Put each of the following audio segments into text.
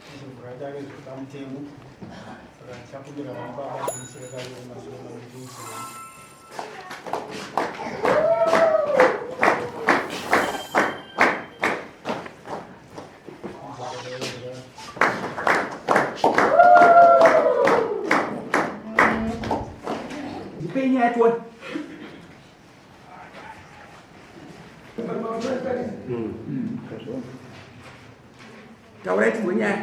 Tizovhura dare zviri pamutemo. Saka tichakumbira vana baba kumusere dare mazuva mamutumusere. Ndipei nyaya tione. Taurai tinzwe nyaya.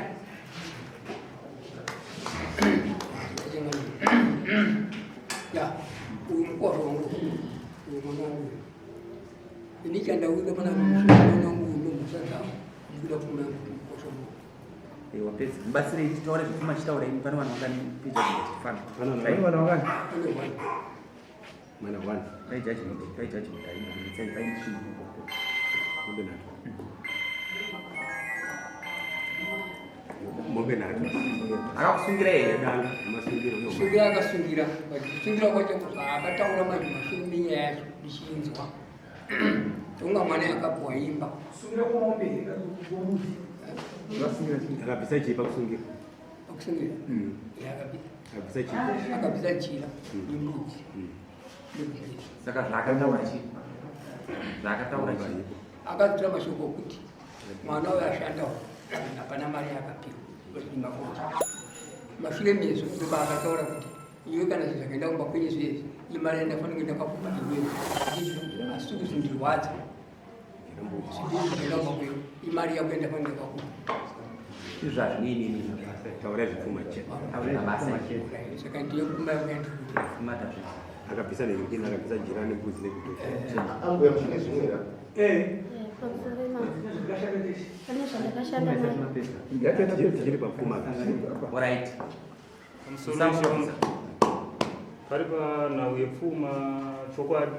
Ya, uyu mukwasha wangu uyu mwana wangu ini chandauida pana mwana wangu uyu ndomusadza ndikuda pfuma yangu mukwasha wangu. Eh, wapedza. Mubatsirei titaure zvepfuma chitaura imi pane vanhu vakaniita chifana. Pane vanhu vakani. Pane one. Mana one. Pai judgment, pai judgment haina kuitsai pai chinhu. Mombe nhatu. Mombe nhatu. Akakusungira here? Danga, masungiro. Kusungira akasungira, but kusungira kwacho akataura manje mashure menyaya yacho ndichinzwa. Tonga mwana yakapuwa imba. Sungira kumombe here? Akabvisa chii pakusungira? Pakusungira? Akabvisa. Akabvisa chii? Akabvisa jira nembudzi. Saka zvaakataura chii? Zvaakataura chii? Akatura mashoko okuti mwana uyo ashandawo hapana mari yakapiwa makosa. Mashure mezvo ndopa akataura kuti iwe kana zvinhu zvakaenda kumba kwenyu zvezvi imari yandafanira kuenda kwakupa iwewe asi kuzindirwadza zvakaenda kumba kwenyu imari yako yandafanira kwakupa Izvo hazvinei neni. Taura zvipfuma chete. Taura basa chete. Saka ndiyo pfuma yako yandikuda. Pfuma tazvinzwa. Akabvisa nekudini akabvisa jira nembudzi nekutocha. Ambuya muchine zvimwe ra? Eh. Pane zvandakashanda nayo. Tichiri papfuma. Alright. Pamusoro pari panhau yepfuma chokwadi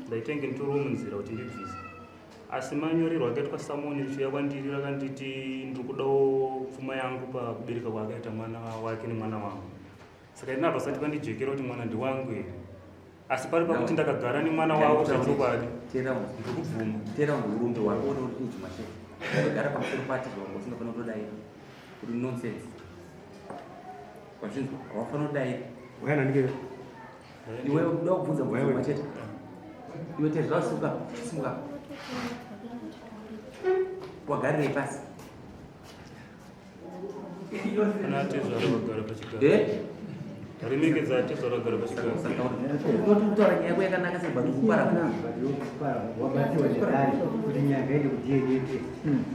ndaitenge nditoriwo munzira kuti ndibvise asi manyorerwo akaitwa samoni richiuya kwandiri rakanditi ndiri kudawo pfuma yangu pakubereka kwaakaita mwana wake nemwana wangu saka ini apa sati pandijekera kuti mwana ndiwangu here asi pari pakuti ndakagara nemwana wavo zvachokwadi ndiri kubvuma tera urumbe wako une uri kujuma chete unogara pamusoro pati zvawangu usingafanira kutodaira uri nonsense wazvinzwa haufanira kudaira Wayana ndike iwe uda kubvunza mubvunzo machete iwe tezva suka simuka wagarirei pasi Ana tezvara vagara pachigaro. Eh? Remekedza tezvara vagara pachigaro. Unoti kutaura nyaya yako yakanaka sei but kupara kuti nyaya ngaende ku DNA test.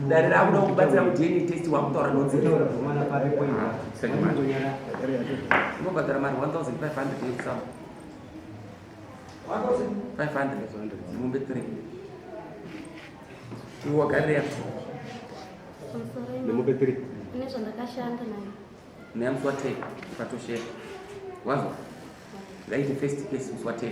Dare rakuda kubatsira ku DNA test wakutaura nonsense. Mwana pari poinda. Unobhadhara mari 1500 yekusama. 500 mombe 3. Iwe wagarira Nemombe 3. Ine zvandakashanda nayo. Naye musi wa 10 ukatoshera. Wazwa? Ndaite first case musi wa 10.